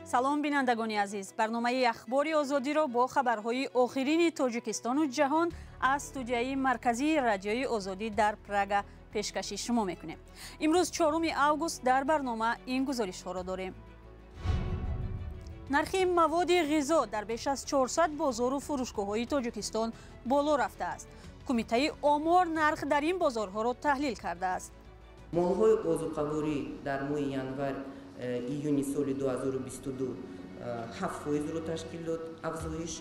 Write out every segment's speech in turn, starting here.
Салом, бинандагони азиз. Барномаи Ахбори Озодиро бо хабарҳои охирини Тоҷикистону ҷаҳон аз студияи марказии Радиои Озодӣ дар Прага пешкаши шумо мекунем. Имрӯз 4 август дар барнома ин гузоришҳоро дорем. Нархи маводи ғизо дар беш аз 400 бозору фурӯшгоҳҳои Тоҷикистон боло рафтааст. Кумитаи омор нарх дар ин бозорҳоро таҳлил кардааст. Молҳои озуқаворӣ дар моҳи январ июни соли 2022 7%-ро ташкил дод афзоиш.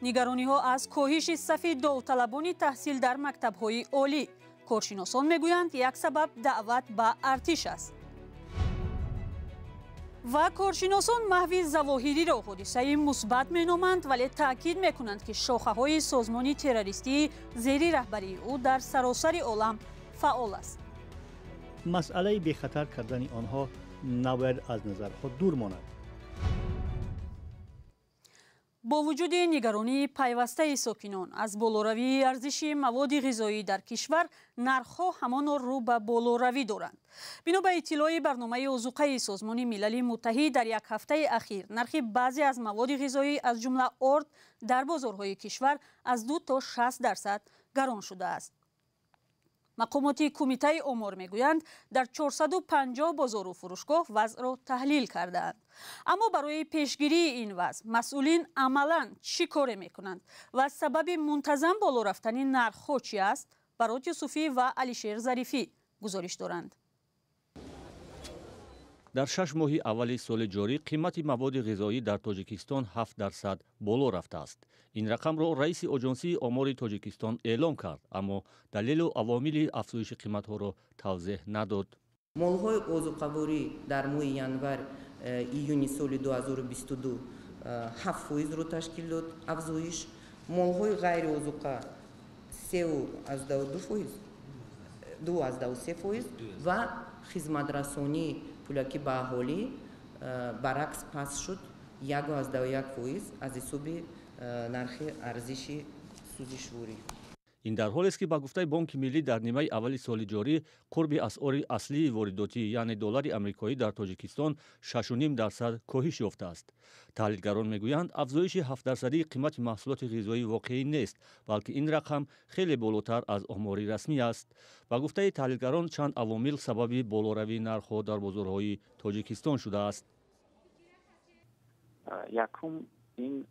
Нигарониҳо аз коҳиши сафи довталабони таҳсил дар мактабҳои олӣ. Коршиносон мегӯянд, як сабаб даъват ба артиш аст. Ва коршиносон маҳви Завоҳириро ҳодисаи мусбат меноманд, вале таъкид мекунанд, ки шохаҳои созмони террористии зери раҳбарии ӯ дар саросари олам фаъол аст. Масъалаи бехатар кардани онҳо набояд аз назарҳо дур монад. Бо вуҷуди нигаронии пайвастаи сокинон аз болоравии арзиши маводи ғизоӣ дар кишвар, нархҳо ҳамоно рӯ ба болоравӣ доранд. Бино ба иттилои барномаи озуқаи Созмони Милали Муттаҳид, дар як ҳафтаи ахир нархи баъзе аз маводи ғизоӣ, аз ҷумла орд, дар бозорҳои кишвар аз 2 то 60% гарон шудааст. Мақомоти Кумитаи омор мегӯянд, дар 450 бозору фурӯшгоҳ вазъро таҳлил кардаанд. Аммо барои пешгирии ин вазъ масъулин амалан чӣ коре мекунанд ва сабаби мунтазам боло рафтани нархҳо чи аст? Барот Юсуфӣ ва Алишер Зарифӣ гузориш доранд. Дар 6 моҳи аввали соли ҷорӣ қимати маводи ғизоӣ дар Тоҷикистон 7% боло рафтааст. Ин рақамро раиси Оҷонсии омори Тоҷикистон эълом кард, аммо далелу авомили афзоиши қиматҳоро тавзеҳ надод. Молҳои озуқаворӣ дар моҳи январ июни соли 2022 7%-ро ташкил дод афзоиш. Молҳои ғайриозуқа 3,2%, 2,3% ва хизматрасонии пулакӣ ба аҳолӣ баръакс паст шуд 1,1% аз ҳисоби нархи арзиши сӯзишворӣ. Ин дар ҳолест, ки ба гуфтаи Бонки Миллӣ, дар нимаи аввали соли ҷорӣ қурби асъори аслии воридотӣ, яъне доллари амрикоӣ, дар Тоҷикистон 6,5% коҳиш ёфтааст. Таҳлилгарон мегӯянд, афзоиши 7%-ии қимати маҳсулоти ғизоӣ воқеӣ нест, балки ин рақам хеле болотар аз омори расмӣ аст. Ба гуфтаи таҳлилгарон, чанд авомил сабаби болоравии нархҳо дар бозорҳои Тоҷикистон шудааст. Якум, ин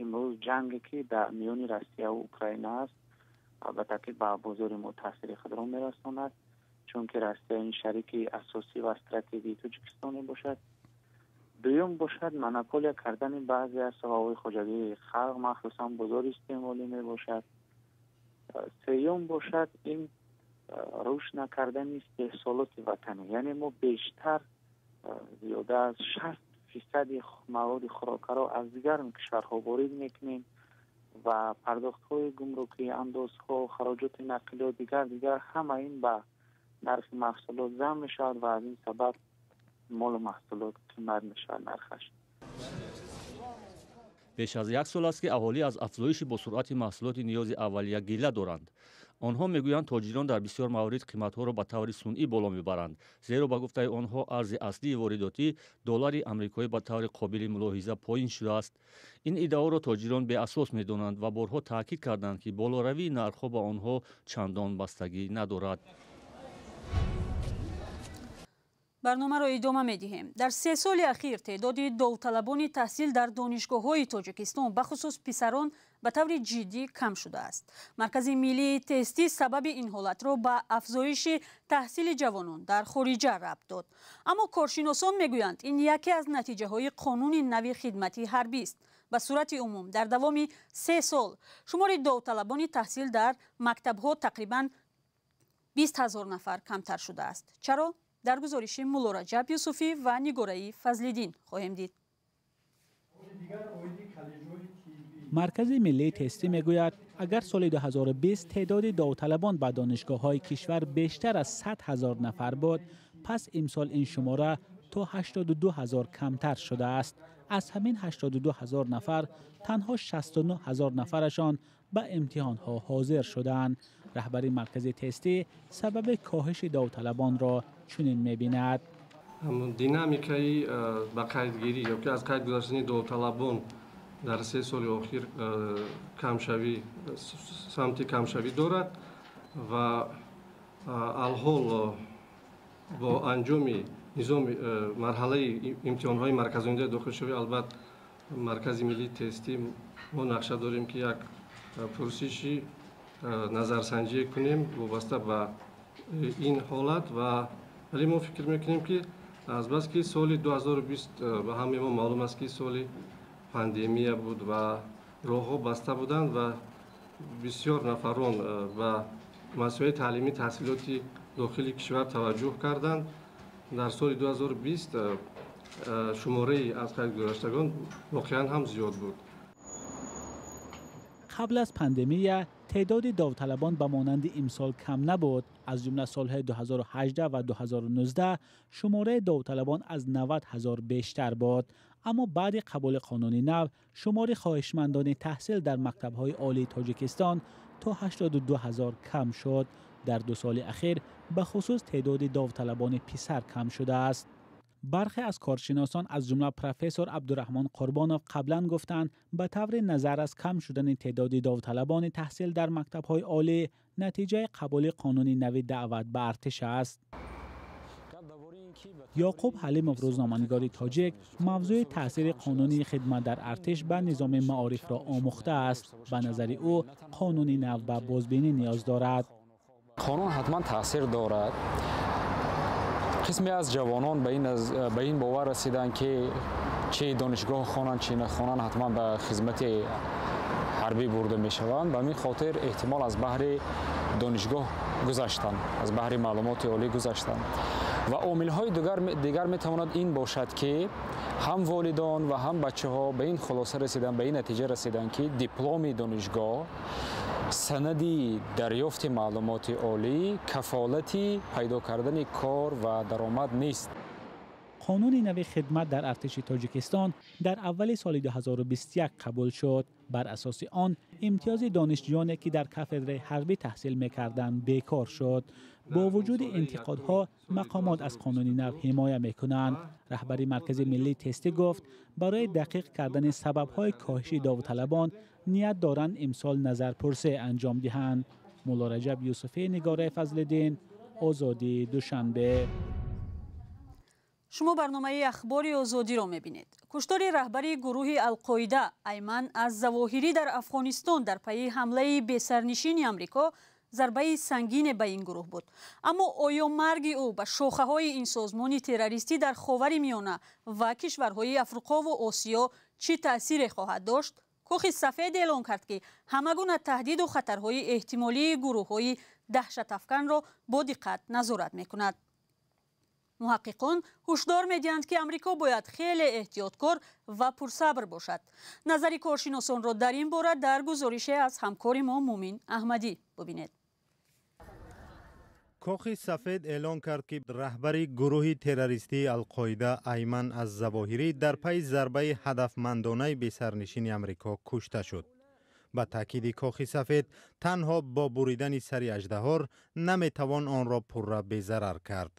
имрӯз ҷанге, ки дар миёни Россияву Украина аст, албатта ки ба бозори мо таъсири худро мерасонад, чунки Россия ин шарики асосӣ ва стратегии Тоҷикистон мебошад. Дуюм бошад, монополия кардани баъзе аз соҳаҳои хоҷагии халқ, махсусан бозори истеъмолӣ мебошад. Сеюм бошад, ин рушд накардани истеҳсолоти ватанӣ, яъне мо бештар зиёда аз 60% маводи хӯрокаро аз дигар кишварҳо ворид мекунем ва пардохтҳои гумрукӣ, андозҳо, хароҷоти нақлиёт, дигар ҳама ин ба нархи маҳсулот зам мешавад ва аз ин сабаб молу маҳсулот қимат мешавад нархаш. Беш аз як сол аст, ки аҳолӣ аз афзоиши босуръати маҳсулоти ниёзи аввалия гила доранд. Онҳо мегӯянд, тоҷирон дар бисёр маврид қиматҳоро ба таври сунъӣ боло мебаранд, зеро ба гуфтаи онҳо арзи аслии воридотӣ, доллари амрикоӣ, ба таври қобили мулоҳиза поин шудааст. Ин иддаоро тоҷирон беасос медонанд ва борҳо таъкид карданд, ки болоравии нархҳо ба онҳо чандон бастагӣ надорад. Барномаро идома медиҳем. Дар 3 соли ахир теъдоди довталабони таҳсил дар донишгоҳҳои Тоҷикистон, бахусус писарон, ба таври ҷиддӣ кам шудааст. Маркази миллии тестӣ сабаби ин ҳолатро ба афзоиши таҳсили ҷавонон дар хориҷа рабт дод. Аммо коршиносон мегӯянд, ин яке аз натиҷаҳои қонуни нави хидмати ҳарбист. Ба сурати умум дар давоми 3 сол шумори довталабони таҳсил дар мактабҳо тақрибан 20 ҳазор нафар камтар шудааст. Чаро? Дар гузориши Муллораҷаб Юсуфӣ ва Нигораи Фазлиддин хоҳем дид. Маркази миллии тестӣ мегӯяд, агар соли 2020 теъдоди довталабон ба донишгоҳҳои кишвар бештар аз 100 ҳазор нафар буд, пас имсол ин шумора то 82 ҳазор камтар шудааст. Аз ҳамин 82 ҳазор нафар танҳо 69 ҳазор нафарашон ба имтиҳонҳо ҳозир шуданд. Раҳбари маркази тестӣ сабаби коҳиши довталабонро чунин мебинад. Динамикаи ба қайдгирӣ ё ки аз қайд гузаштани довталабон дар 3 соли охир камшавӣ, самти камшавӣ дорад ва алҳол бо анҷоми низоми марҳалаи имтиҳонҳои марказонидаи дохилшавӣ, албатта, Маркази миллии тестӣ мо нақша дорем, ки як пурсиши назарсанҷӣ кунем вобаста ба ин ҳолат. Ва вале мо фикр мекунем, ки азбаски соли 2020 ба ҳамаи мо маълум аст, ки соли пандемия буд ва роҳҳо баста буданд ва бисёр нафарон ба муассисаҳои таълимӣ, таҳсилоти дохили кишвар таваҷҷӯҳ карданд, дар соли 2020 шумораи аз қайд гузаштагон воқеан ҳам зиёд буд. Қабл аз пандемия теъдоди довталабон ба монанди имсол кам набуд. Аз ҷумла солҳои 2018 ва 2019 шумораи довталабон аз 90 ҳазор бештар буд. Аммо баъди қабули қонуни нав шумори хоҳишмандони таҳсил дар мактабҳои олии Тоҷикистон то 82 ҳазор кам шуд. Дар 2 соли ахир ба хусус теъдоди довталабони писар кам шудааст. Бархе аз коршиносон, аз ҷумла профессор Абдураҳмон Қурбонов, қаблан гуфтанд, ба таври назар аз кам шудани теъдоди довталабони таҳсил дар мактабҳои олӣ натиҷаи қабули қонуни нави даъват ба артиш аст. Ёқуб Ҳалимов, рӯзноманигори тоҷик, мавзӯи таъсири қонуни хидмат дар артиш ба низоми маорифро омӯхтааст. Ба назари ӯ, қонуни нав ба бозбинӣ ниёз дорад. Қонун ҳатман таъсир дорад. Қисме аз ҷавонон ба ин бовар расиданд, ки чӣ донишгоҳ хонанд, чӣ нахонанд, ҳатман ба хизмати ҳарбӣ бурда мешаванд. Ба ҳамин хотир эҳтимол аз баҳри донишгоҳ гузаштанд, аз баҳри маълумоти олӣ гузаштанд. Ва омилҳои дигар метавонад ин бошад, ки ҳам волидон ва ҳам бачаҳо ба ин хулоса расиданд, ба ин натиҷа расиданд, ки дипломи донишгоҳ, санади дарёфти маълумоти олӣ кафолати пайдо кардани кор ва даромад нест. Қонуни нави хидмат дар артиши Тоҷикистон дар аввали соли 2021 қабул шуд. Бар асоси он имтиёзи донишҷӯёне, ки дар кафедраи ҳарбӣ таҳсил мекарданд, бекор шуд. Бо вуҷуди интиқодҳо мақомот аз қонуни нав ҳимоя мекунанд. Раҳбари Маркази миллии тестӣ гуфт, барои дақиқ кардани сабабҳои коҳиши довталабон ният доранд имсол назарпурсӣ анҷом диҳанд. Мулло Раҷаб Юсуфӣ, Нигораи Фазлиддин, Озодӣ, Душанбе. Шумо барномаи Ахбори Озодиро мебинед. Куштори раҳбари гурӯҳи Алқоида Айман аз Завоҳирӣ дар Афғонистон дар пайи ҳамлаи бесарнишини Амрико зарбаи сангине ба ин гурӯҳ буд. Аммо оё марги ӯ ба шохаҳои ин созмони террористӣ дар Ховари Миёна ва кишварҳои Африқову Осиё чӣ таъсире хоҳад дошт? Кохи Сафед эълон кард, ки ҳама гуна таҳдиду хатарҳои эҳтимолии гурӯҳҳои даҳшатафканро бо диққат назорат мекунад. Муҳаққиқон ҳушдор медиҳанд, ки Амрико бояд хеле эҳтиёткор ва пурсабр бошад. Назари коршиносонро дар ин бора дар гузорише аз ҳамкори мо Мумин Аҳмадӣ бубинед. Кохи Сафед эълон кард, ки раҳбари гурӯҳи террористии Алқоида Айман аз Завоҳирӣ дар пайи зарбаи ҳадафмандонаи бесарнишини Амрико кушта шуд. Ба таъкиди Кохи Сафед, танҳо бо буридани сари аждаҳор наметавон онро пурра безарар кард.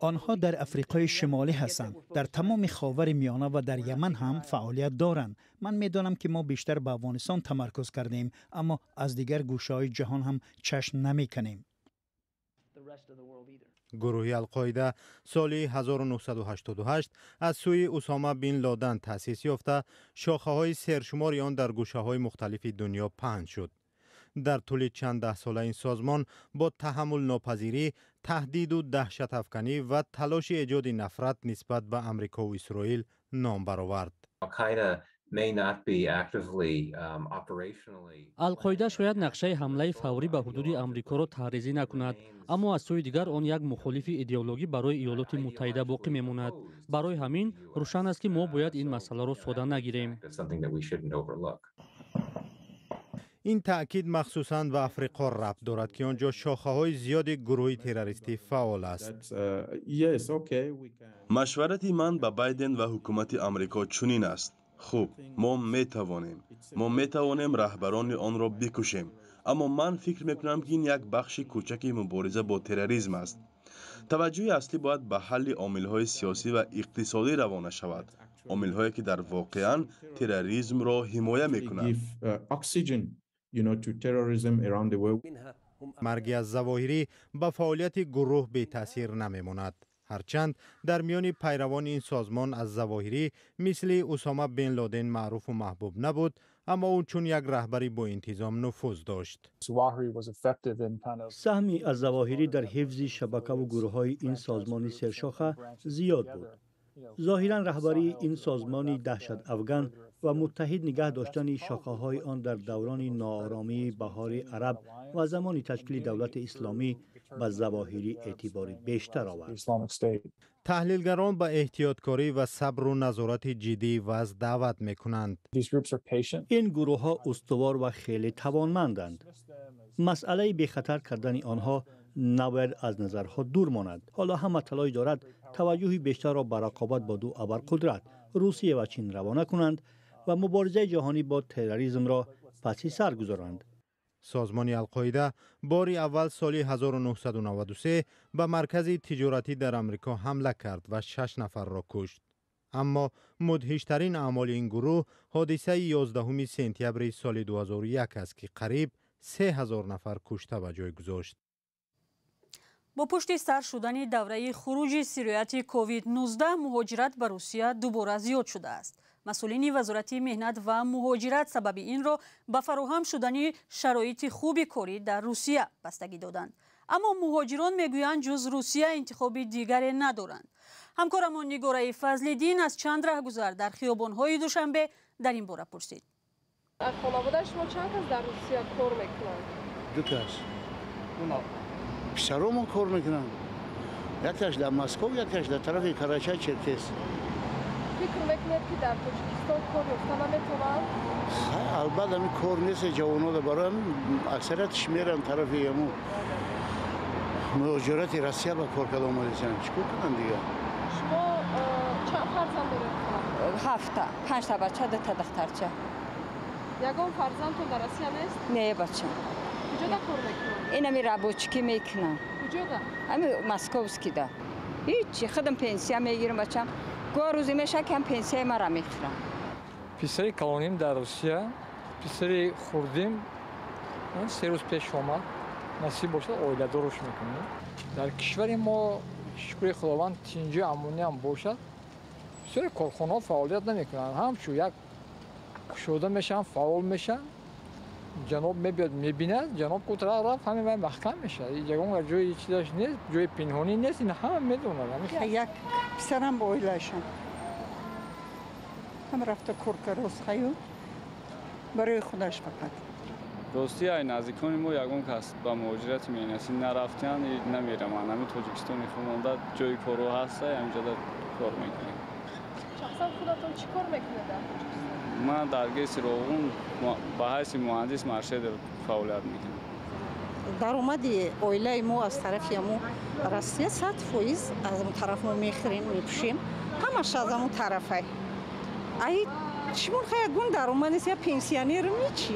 Онҳо дар Африқои Шимолӣ ҳастанд, дар тамоми Ховари Миёна ва дар Яман ҳам фаъолият доранд. Ман медонам, ки мо бештар ба Афғонистон тамаркуз кардем, аммо аз дигар гӯшаҳои ҷаҳон ҳам чашм намекунем. Гурӯҳи Алқоида соли 1988 аз сӯи Усома бин Лодан таъсис ёфта, шохаҳои сершумори он дар гӯшаҳои мухталифи дунё паҳн шуд. Дар тӯли чанд даҳсола ин созмон бо таҳаммулнопазирӣ, таҳдиду даҳшатафканӣ ва талоши эҷоди нафрат нисбат ба Амрикову Исроил ном баровард. Алқоида шояд нақшаи ҳамлаи фаврӣ ба ҳудуди Амрикоро таҳризӣ накунад, аммо аз сӯи дигар он як мухолифи идеологӣ барои Иёлоти Муттаҳида боқӣ мемонад. Барои ҳамин рӯшан аст, ки мо бояд ин масъаларо сода нагирем. Ин таъкид махсусан ба Африқо рабт дорад, ки он ҷо шохаҳои зиёди гурӯҳи террористӣ фаъол аст. Машварати ман ба Байден ва ҳукумати Амрико чунин аст: хуб, мо метавонем раҳбарони онро бикушем, аммо ман фикр мекунам, ки ин як бахши кӯчаки мубориза бо терроризм аст. Таваҷҷӯҳи аслӣ бояд ба ҳалли омилҳои сиёсӣ ва иқтисодӣ равона шавад, омилҳое ки дар воқеан терроризмро ҳимоя мекунанд. Марги аз Завоҳирӣ ба фаъолияти гурӯҳ бетаъсир намемонад. Ҳарчанд дар миёни пайравони ин созмон аз Завоҳирӣ мисли Усома бин Лоден маъруфу маҳбуб набуд, аммо ӯ чун як раҳбари боинтизом нуфуз дошт. Саҳми аз Завоҳирӣ дар ҳифзи шабакаву гурӯҳҳои ин созмони сершоха зиёд буд. Зоҳиран раҳбарии ин созмони даҳшатафган ва муттаҳид нигаҳ доштани шохаҳои он дар даврони нооромии баҳори араб ва замони ташкили давлати исломӣ ба Завоҳирӣ эътибори бештар овард. Таҳлилгарон ба эҳтиёткорӣ ва сабру назорати ҷиддии вазъ даъват мекунанд. Ин гурӯҳҳо устувор ва хеле тавонманданд. Масъалаи бехатар кардани онҳо набояд аз назарҳо дур монад. Ҳоло ҳама талош дорад таваҷҷӯҳи бештарро ба рақобат бо ду абарқудрат, Русия ва Чин, равона кунанд ва муборизаи ҷаҳонӣ бо терроризмро паси сар гузоранд. Созмони Алқоида бори аввал соли 1993 ба маркази тиҷоратӣ дар Амрико ҳамла кард ва 6 нафарро кушт. Аммо мудҳиштарин аъмоли ин гурӯҳ ҳодисаи 11 сентябри соли 2001 аст, ки қариб 3000 нафар кушта ба ҷой гузошт. Бо пушти сар шудани давраи хуруҷи сирояти COVID-19 муҳоҷират ба Русия дубора зиёд шудааст. Масъулини Вазорати меҳнат ва муҳоҷират сабаби инро ба фароҳам шудани шароити хуби корӣ дар Русия бастагӣ доданд. Аммо муҳоҷирон мегӯянд, ҷуз Русия интихоби дигаре надоранд. Ҳамкорамон Нигораи Фазлиддин аз чанд раҳгузар дар хиёбонҳои Душанбе дар ин бора пурсид. Аз хонаводаи шумо чанд кас дар Русия кор мекунанд? Ду кас. Писаромон кор мекунанд. Якташ дар Москва, якташ дар тарафи Карачай Черкес. Фикр мекунед, ки дар Тоҷикистон кор ёфта наметавонанд? Албатта, ҳамин кор нест ҷавонода, барои ҳамин аксариятш меранд тарафи ҳамун муҳоҷирати Россия ба кор карда омадисанд. Чӣ кор кунанд дигар? Шумо чанд фарзанд доред? Ҳафта, панҷта бача, дута духтарча. Ягон фарзандтон дар Россия нест? Не, бача. Куҷода кор мекунанд? Инами рабочикӣ мекунам. Куҷода? Ҳами московскида. Ҳичи, худам пенсия мегирам, бачам. Гоҳ рӯзе мешавад, ки ҳам пенсияи маро мехӯрам. Писари калоним дар Русия, писари хурдим 3 рӯз пеш омад. Насиб бошад, оиладоруш мекунем. Дар кишвари мо, шукри Худованд, тинҷу амониам бошад, бисёре корхонаҳо фаъолият намекунанд. Ҳамчун як кушода мешаванд, фаъол мешаванд. Ҷаноб мебиёд, мебинад, ҷаноб кутра рафт, ҳамин вай маҳкам мешавад. Ягон ҷои чизаш нест, ҷои пинҳонӣ нест, ин ҳама медонад. Як писарам бо оилаашон ҳам рафта кор кард, хаю барои худаш фақат. Рости, ай наздикони мо ягон кас ба муҳоҷирати меҳнатӣ нарафтанд, намераванд. Ҳамин Тоҷикистони худ монда, ҷои кору ҳаста, ҳаминҷода кор мекунем. Шахсан худатон чӣ кор мекунед дар Тоҷикистон? Ман дар ГЭСи Роғун ба ҳайси муҳандис маршрутер фаъолият мекунам. Даромади оилаи мо аз тарафи ҳамун Россия 100% аз он тараф мо мехӯрем, мепӯшем, ҳамаш аз ҳамун тарафай. Ай чимон хай ягон даромад нест, я пенсионерам ҳичи.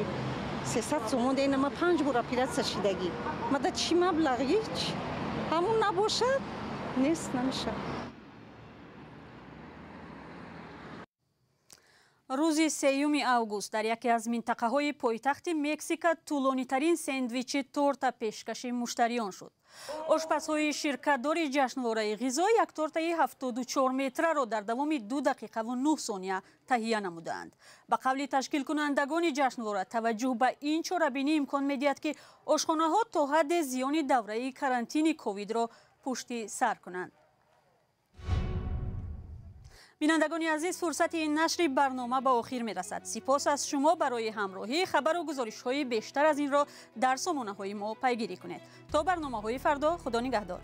300 сомон да ина ма 5 бор оператсия шидагӣ. Ма да чӣ маблағ ҳеч? Ҳамун набошад, нест, намешавад. Рӯзи 3 август дар яке аз минтақаҳои пойтахти Мексика тӯлонитарин сендвичи торта пешкаши муштариён шуд. Ошпазҳои ширкатдори ҷашнвораи ғизо як тортаи 74 метраро дар давоми 2 дақиқаву 9 сония таҳия намудаанд. Ба қавли ташкилкунандагони ҷашнвора, таваҷҷӯҳ ба ин чорабинӣ имкон медиҳад, ки ошхонаҳо то ҳадде зиёни давраи карантини ковидро пушти сар кунанд. Бинандагони азиз, фурсати нашри барнома ба охир мерасад. Сипос аз шумо барои ҳамроҳӣ. Хабару гузоришҳои бештар аз инро дар сомонаҳои мо пайгирӣ кунед. То барномаҳои фардо, Худо нигаҳдор.